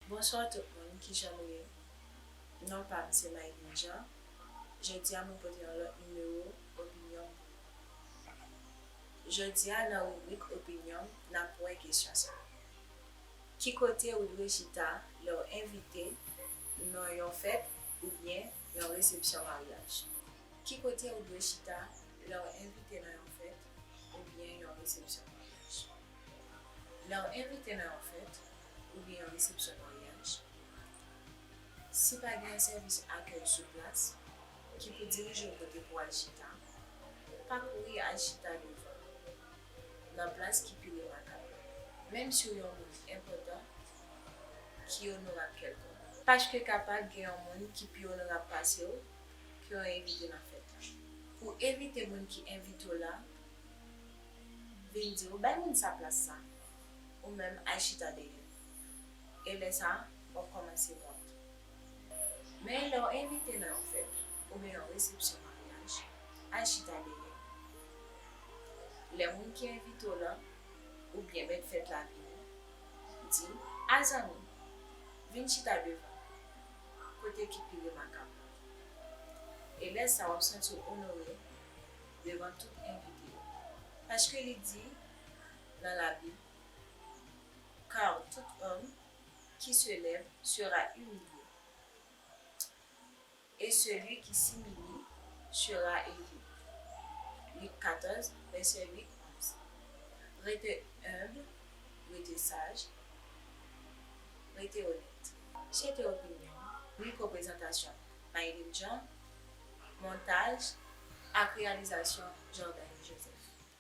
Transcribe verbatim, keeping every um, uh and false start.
Bonswa tout moun, kijan nou ye? Non pa m se Maïline Jean. Jodi a mwen pote yon lòt nimewo Opinyon m pou nou. Jodi a nan ribrik Opinyon m, n ap wè kesyon sa a. Ki kote ou dwe chita lè w envite nan yon fèt oubyen yon resepsyon maryaj? Ki kote ou dwe chita lè w envite nan yon fèt oubyen yon resepsyon maryaj? Lè w envite nan yon fèt oubyen yon resepsyon maryaj, si pa gen yon sèvis akèy sou plas ki pou dirije w kote pou w al chita, pa kouri al chita devan, nan plas ki pi remakab la, menm si w yon moun enpòtan ki onorab kèlkonk. Paske kapab gen yon moun ki pi onorab pase w ke w envite nan fèt la. Pou evite moun ki envite w la vin di w, "Bay moun sa plas sa," ou menm al chita dèyè l. E lè sa a, w ap kòmanse wont. Men lè w envite nan yon fèt oubyen yon resepsyon maryaj, al chita dèyè. Lè moun ki envite w lan oubyen mèt fèt la vini, di, "A zanmi, vin chita devan, kote ki pi remakab la." E lè sa a, w ap santi w onore devan tout envite yo. Paske li di nan Labib, "Car tout homme qui se lève sera humilié, et celui qui s'humilie sera élevé." Lik katòz, vèsè uit, onz. Rete enb, rete saj, rete onèt. Se te Opinyon m, lik reprezantasyon Maïline Jean, montaj ak reyalizasyon Jordan Joseph.